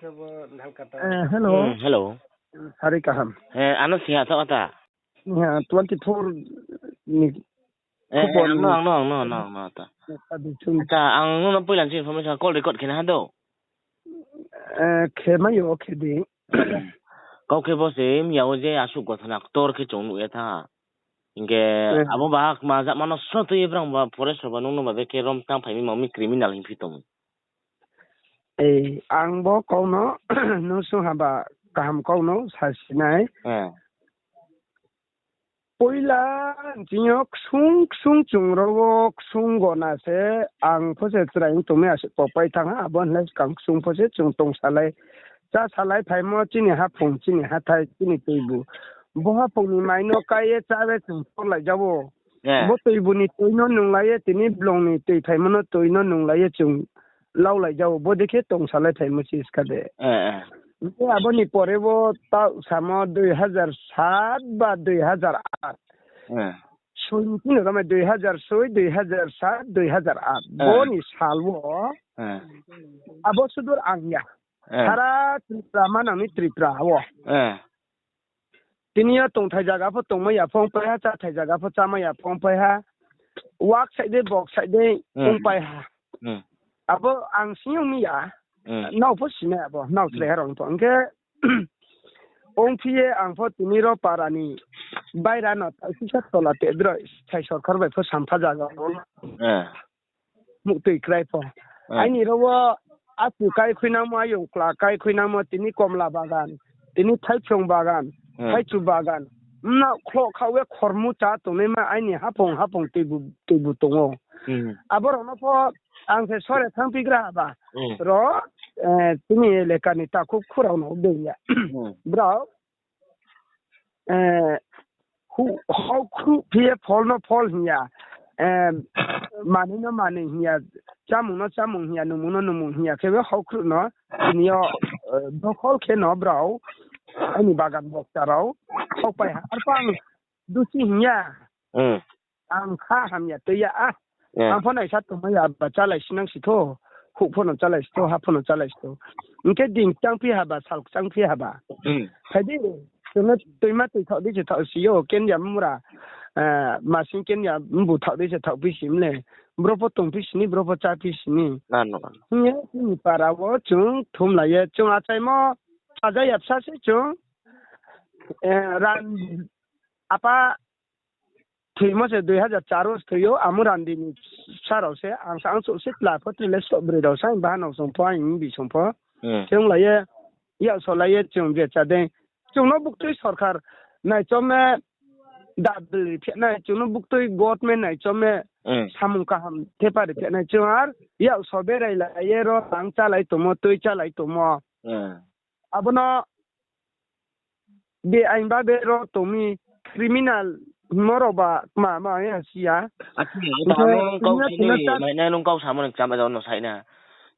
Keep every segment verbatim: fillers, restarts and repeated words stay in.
Hello. Sari kaham. Ano sing ha thaoh ta. Sing ha twenty four ni. Khupor ang no, ang no, ang no, ang no, ang no ta. Ang no no poila ni information call record khe na ha do. Khe mai yo, khe di. Kau khe bo se mya wo je asuh gothona ktor khe chung nuh ye thanng ha. Hing khe abo ba kma jama no sotoi ye brang ba forest rao ba nung no ba bekhe rom tang phai mi ma mi criminal hing phi tong. Ang bo kau no nung sung ha ba kaham kau no sa si nai. Poila chini yo ksung ksung chung ro wo ksung gona se ang pho se chrai ong tong mi asuh popai thanng ha, abo hing le skang ksung pho se chung tongsalai, chásalai phaimo chini haphung, chini hathái, chini tuibu. Bo haphung ni mai no kái ye chá ye chung torlai ja ou. Bo tuibu ni tui no nunglai ye, tini blong ni tui phaimo no tui no nunglai ye chung laulai ja ou. Bo dei khe tongsalai phaimo se ska de. Hing khe abo ni pore wo taoh samo dui hazar sat ba dui hazar at. Soi ni chini romai dui hazar soi, dui hazar sat, dui hazar at. Bo ni sal wo abo sudur ang ya. Sara Tripura manang ni Tripura wo. Tini yo tongthai zaga pho tongmai ya phongpai ha, cháthai zaga pho chámai ya phongpai ha. Wak side de, bok side de ongpai ha. Abo ang sing ong mi ya. Nrao pho sinai abo, nrao chrai ha rao pho. Hing khe ongphi ye ang pho tini ro para ni baira no taisisa tola te droi, sai sorkar bai pho sampha zaga wo muhtoi krai pho. Aini ro wo achu kai khuinangmo, ayong kla kai khuinangmo, tini komla bagan, tini thaiphrung bagan, thaichu bagan. Mna khloh khaoh ye khormu chá tongnaima aini haphung haphung tuibu, tuibu tong ou. Abo rao no pho ang se sore thanngphi gra ba. Ro, tini eleka ni takhu khu rao no being ya. Brao, houhkhruh phi ye phol no phol hing ya. Manoi no manoi hing ya, chámung no chámung hing ya, nungmung no nungmung hing ya khe bo houhkhruh no tini yo dokhol khe no brao aini bagan bokcha rao khaohpai ha. Arphuh ang dusi hing ya. Ang kha hamya tui ya a. Ang pho naisa tongmai ya ba chálai sinang si thou. Houh pho no chálai si thou, ha pho no chálai si thou. Hing khe din kchangphi ha ba, sal kchangphi ha ba. Phai di, chung no tuima tui thaoh di se thaoh si ou, kenya mura, masing kenya mbu thaoh di se thaohphi si mle. Bro pho tongphi si ni, bro pho cháphi si ni. Hing ye chini para wo chung thumlai ye, chung achaimo, aja ya bsa se chung, ran apa thoimo se dui hazar char wo se thoi ou, amo randi ni bsa rao se, ang sa ang chouh se tla pho tile soh broi rao sa, bahanao song pho, ang bi song pho. Khe onglai ye, yak solai ye chung je chá dei. Chung no buktui sorkar naichom ye, dabil ri phi nai, chung no buktui government naichom ye, samung kaham thepa ri phi nai chung ar, yak so berai lai ye ro, ang chálai tongmo, tui chálai tongmo. Abo no be aing ba be ro tong mi criminal hingmo rao ba kma ma ya si ya. Nung kau samo ni kcham no sai na.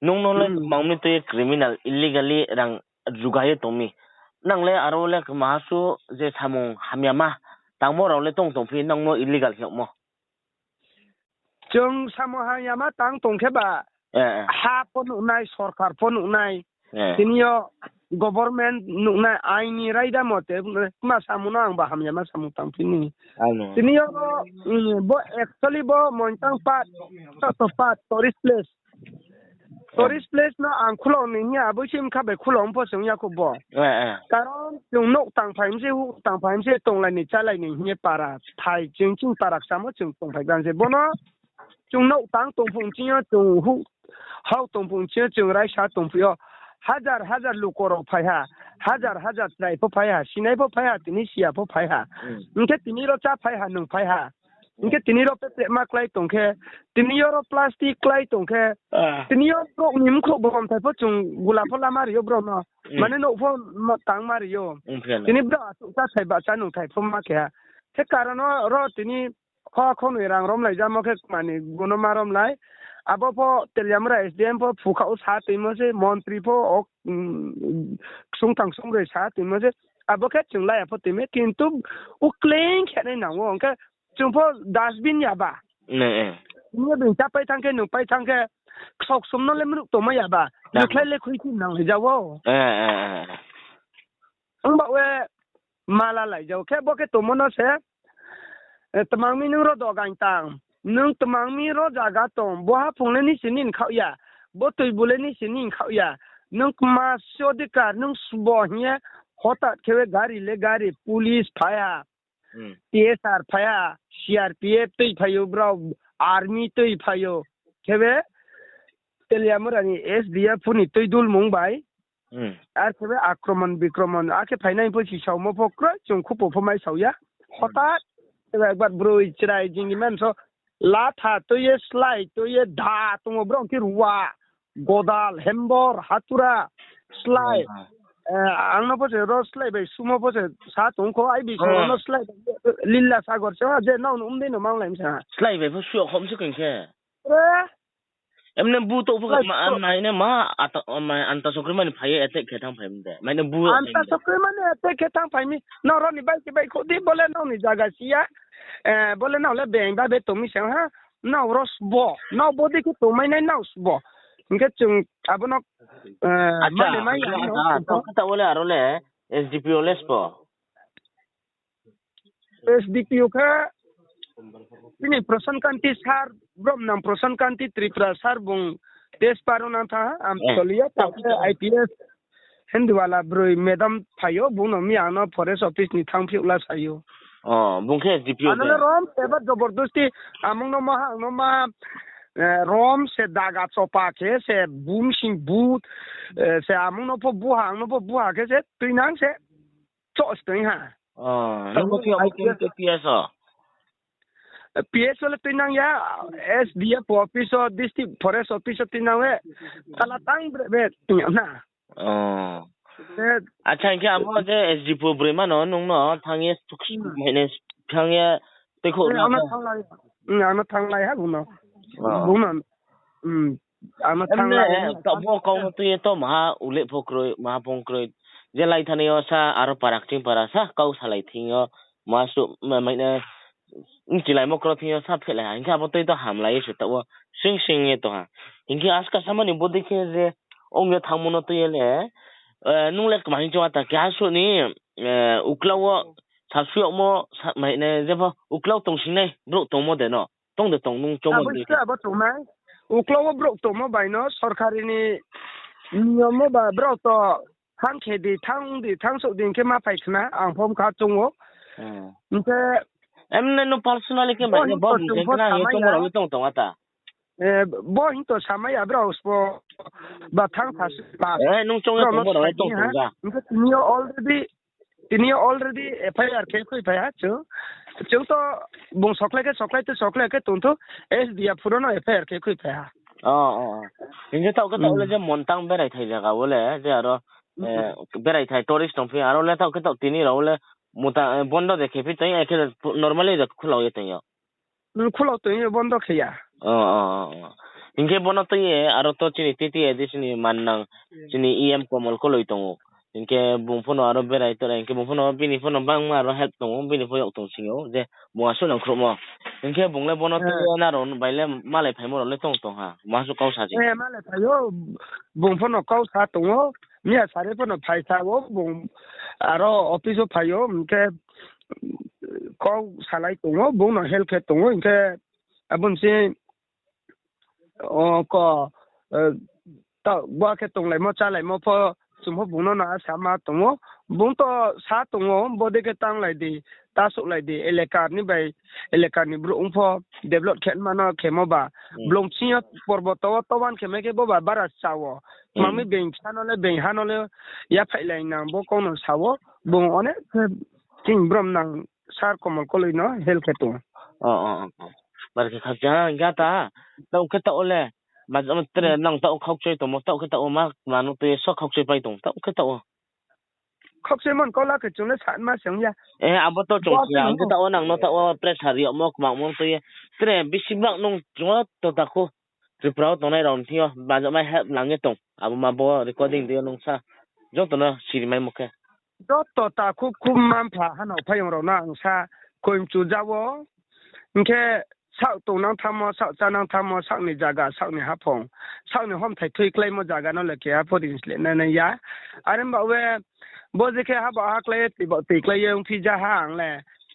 Nung no le mang mi tui criminal illegally rang juga ye tong mi. Nang le aro le kma ha su je samung hamyama tangmo rao le tong tongphi nang no illegal hingmo. Chung samung hamyama tang tong khe ba, ha pho nuh nai, sorkar pho nuh nai, tini yo government nuh nai, aing ni raida mote, kma samung no ang ba hamyama samung tang phi ni. Tini yo bo actually bo Mointang part, Chotto part, tourist place. Tourist place no ang khulong ni hing ya, abo se mkha bai khulong pho se ong ya kho bo. Karon chung nouh tangphai mi se, huh tangphai mi se, tonglai ni chálai ni hing ye para thai, chung chini para kcham wo chung tongphai bang se. Bo no chung nouh tang tongphung ching yo, chung huh hao tongphung ching yo, chung raisa tongphung yo. Hazar hazar luku rao phai ha, hazar hazar chrai pho phai ha, sinai pho phai ha, tini si ya pho phai ha. Hing khe tini ro chá phai ha, nung phai ha. Hing khe tini ro peprema klái tong khe, tini yo ro plastic klái tong khe, tini yo brouh ni mkhrouh bo romthai pho chung gula pho lama ri ou brouh no. Mane nouh pho tangma ri ou. Tini brouh achouh chá thai bahcha nung thai pho ma khe ha. Khe karon no ro tini kho khonoi rang romlai jamo khe kma ni guno ma romlai. Abo pho Teliamura S D M pho phukha wo sa toimo se, montri pho ksung tang sung roi sa toimo se. Abo khe chung laya pho toimo, kintu ukleing khe nai nang ou, hing khe chung pho dustbin ya ba. Nung yo bini chápai thanng khe, nung pai thanng khe, Ksauksom no le mruh tongmai ya ba. Nukhlai le khuisin nang lai ja ou. Ongba we mala lai ja ou. Khe bo khe tongmo no se, tmang mi nung ro dogaing tang. Nung tmang mi ro zaga tong. Bo haphung le nisi ni nkhaoh ya. Bo tuibu le nisi ni nkhaoh ya. Nung kma si odhikar, nung sbo hing ye hotat khe we gari le gari, police phai ha. TSR phai ha, CRPF tui phai ou brao, army tui phai ou. Khe we Teliamura ni SDF pho ni tui dulmung bai. Ar khe we akromon bikromon, akhe phainai pho si saomo pho kroi, chung khupo pho mai sao ya. Hotat, khe we ekbar broi chrai jing ni manso, latha tui ye, slái tui ye, da tong ou brao khe ruwa, godal, hembor, hatura, slái. Ang no pho se ro slái bai sumo pho se sa tong kho, ai bising no slái bai, Lila Sagor se, je nrao no mdei no manglai mi sa. Slái bai pho suh khom se khe khe. Emne bu to pho ma, maine ma, anta sokri mani phai ye attack khe thanngphai mi de. Maine bu anta sokri mani attack khe thanngphai mi. Nrao ro ni bai khe bai kho di, bo le nrao ni zaga si ya. Bo le nrao le beng ba be tong mi se ha. Nrao ro sbo, nrao bo dei khe tongmai nai nrao sbo. Hing khe chung abo no, mane mai ya, taoh khe taoh le aro le, SDPO le sbo. SDPO khe, chini Prasant Kanti sir, bromnang Prasant Kanti Tripura sir bung test paro nang thanng ha, Amcholi yo, taoh khe IPS, Hindiwala broi madam phai ou, bung no mi ang no forest office ni thanngphi la sa ou. Bung khe SDPO ano le rom, eba jobordosti, amung no ma, ang no ma, rom se daga chopa khe se bumsing but, se amung no pho buha, ang no pho buha khe se tuinang se, choh se tuinang ha. PS o? PS o le tuinang ya, SDF office o, district forest office o tuinang ye, tala tang bre be tuinang na. Acha, hing khe abo je SDPO broima no nung no thanng ye, thanng ye, tuikhouh na. Ang no thannglai ha bung no. Bung no, ang no thannglai ha. Taoh bo kau no tui ye to maha uleh pho kroi, maha pho kroi. Je lai thani yo sa, aro para kching para sa, kau salai thing yo, ma suh, maine, chilaimo kro thing yo sa phehlai ha. Hing khe abo tui to hamlai ye se taoh wo, sing sing ye tong ha. Hing khe aska samani bodei khe je, ong ye thanngmo no tui ye le, nung le kma hing choung ata keha suh ni, uklau wo, sasu yagmo, maine, jepho uklau tongsingnai brouh tongmo de no, tong de tong nung choungmo de khe. Abo tongnai, uklau wo brouh tongmo bai no sorkari ni niyom mo ba brao to thanng khe di, thanng di, thanng souh di hing khe ma phai khna, ang pho mkha choung ou. Hing khe emne no personally khe maine bo hing khe khna hing ye choungmo rao le tong tong ata. Bo hing to samai ya brao sbo ba thanng sa, nung choung ye tongmo rao le tong tong ja. Hing khe tini yo already FIR khe khuiphai ha chung. Chung to bung sokhlai khe sokhlai, to sokhlai khe tong thou, SDF phuro no FIR khe khuiphai ha. Hing khe taoh khe taoh le je Montang beraithai zaga wo le je aro, beraithai tourist tongphi aro le taoh khe taoh tini rao le, bondo de khephi tong ya khe normally de khulau ye tong yo. Khulau tong yo, bondo khe ya. Hing khe bono tui ye aro to chini TTAADC ni mannang, chini EM Komol Koloi tong ou. Hing khe bung pho no aro berai torai, hing khe bung pho no bini pho no bangma aro help tong ou, bini pho yag tong sing ou je bung asuh nang khruhmo. Hing khe bung le bono tui ye nrao bai le malai phaimo rao le tong tong ha, ma suh kau sa se. Malai phai ou, bung pho no kau sa tong ou, miya sari pho no phai sa ou, bung aro office wo phai ou, hing khe kau salai tong ou, bung no help khe tong ou, hing khe abo ni se, ko, bo khe tonglaimo chálaimo pho, chung pho bung no no asa ma tong ou, bung to sa tong ou, bodei khe tanglai di, ta souhlai di, eleka ni bai, eleka ni brouh ong pho, develop khe ma no khemo ba, blong bsing yo porboto wo toban khe mai khe bo ba bara cha wo, tma mi being sa no le, being ha no le, yaphaih lai nang bo kau no sa ou, bung onek khe chini bromnang sir Komol Koloi no help khe tong ou. Bar khe khakchang ha, hing khe ta, taoh khe taoh wo le, ma tre nang taoh wo khaukchoi tongmo, taoh khe taoh wo ma, ma no tui ye so khaukchoi pai tong, taoh khe taoh wo. Khaukchoi mon kau la khe chung le sa ma se ong ya. Abo to chung khe ya, hing khe taoh wo nang no taoh wo pressure ri yagmo, kmangmo tui ye. Tre bisi bak nung joto takhu Tripura wo tongnai rao ni thing yo, majama help lang ye tong. Abo ma bo recording dei yo nung sa. Joto no siri maimo khe. Joto takhu khu mma mpha hanao phaiyong rao no ang sa, koimchu ja wo. Hing khe saoh tongnang thanngmo, saoh chánang thanngmo, saoh ni zaga, saoh ni haphung, saoh ni homthai thui kláimo zaga no le keha pho ring sle nai nai ya. Are himba we bo je khe haba ha klái ye, tui ba tui klái ye ongphi ja ha ang le.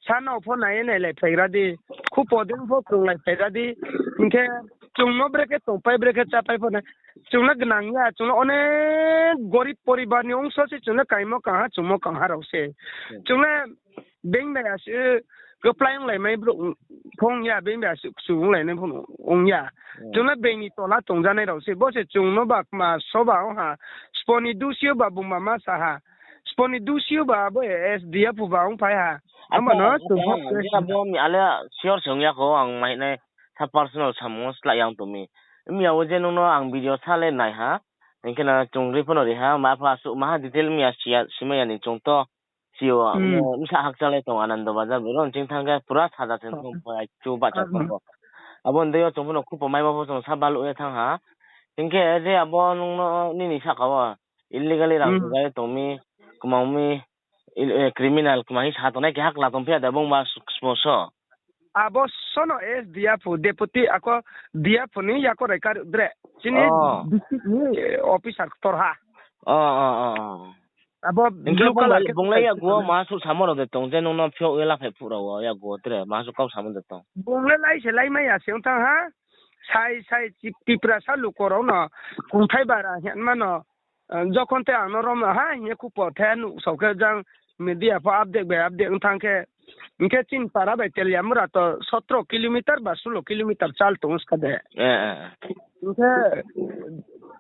Sa no pho nai ye nailai phaigra di, khupo dei pho krunglai phaigra di. Hing khe chung no brekhe tongpai, brekhe chápai pho nai. Chung no gnang ya, chung no onek gorib poribar ni ongso se, chung no kaimo kangha, chungmo kangha rao se. Chung le being bai asuh kplái onglaimai brouh pho ong ya, being bai asuh kchu onglainai pho ong ya. Chung le being ni tola tongjanai rao se, bo se chung no ba kma soba ong ha, spo ni dusi yo ba bungba ma sa ha, spo ni dusi yo ba abo S D F ba ongphai ha. Abo no chung pho je abo mi ale sure se ong ya kho, ang mai nai sa personal samung wo slái yang tong mi. Mi ya wo je nung no ang video sa le nai ha, hing khe na chung ri pho no ri ha, ma pho asuh maha detail mi ya si ya, simai ya ni chung to. Si yo, bsa hakchal le tong Anando Bazar, boro nching thanng khe pura saja se tong pho, ai chu bahcha tong pho. Abo ni dei yo chung pho no khupo maimo pho chung sa baluh ye thanng ha. Hing khe je abo nung no nini sahka wo illegally rang tuja ye tong mi, kmang mi, criminal kma hing sa tongnai keha kla tongphi ya de bungba spo so. Abo so no S D F deputy ako D F ni yakorai karuh dre. Chini district ni officer ktorha. Abo blue color khe bung le yagu wo maha suh samo rao de tong, je nung no phiouh ye laphai phuh rao wo yagu wo tre maha suh kau samo de tong. Bung le lai se laimai ya se ong thanng ha. Sai sai Tiprasa luku rao no kungthai bara hingma no, jokhon te ang no rom ha hing ye khupo the nuhsao khe jang media pho update bai update ong thanng khe, hing khe chini para bai Teliamura to সতেরো kilometer ba ষোলো kilometer chal tong ska de. Hing khe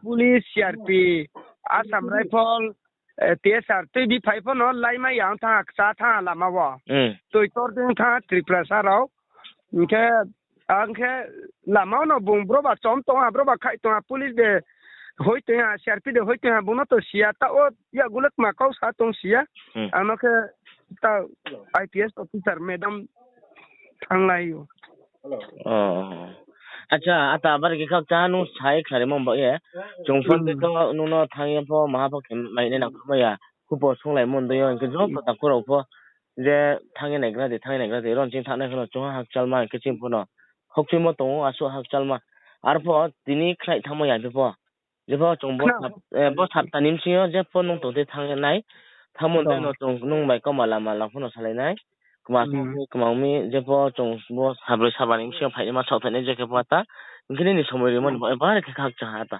police, C R P, Assam Rifle, T S R tuibi phai pho no laimai ya ong thanng ha, kcha thanng ha lama wo. Tui tor dei ong thanng ha Tiprasa rao. Hing khe, ang khe lama wo no bung bro ba chom tong ha, bro ba khaih tong ha, police de hoi tong ha, C R P de hoi tong ha, bung no to si ya, taoh wo yakgu le kma kau sa tong si ya. Ang no khe ta I P S officer madam thannglai ou. Acha, ata bari khe khakchang ha nung sai khnarimo ba ye. Chung pho tei to nung no thanng ye pho maha pho khe mai nai nangkhruhmai ya. Khupo sunglaimo dei yo hing khe joto takhu rao pho je thanng ye naigra di, thanng ye naigra di, ro nching thanngnai kheno chung ha hakchalma hing khe chini pho no khokchuimo tong ou, asuh hakchalma. Arpho tini khnai thanngmai ya je pho. Je pho chung bo sapta ni bsing yo je pho nung tong tei thanng ye nai. Thanngmo dei no chung nung bai kauma lama lang pho no salai nai. Kma khe kmang mi je pho chung bo sabroi saba ni bsing yo phainaima saohthaih nai je khe pho ata. Hing khe nini somoi rimo ni bo bari khe khakchang ha ata.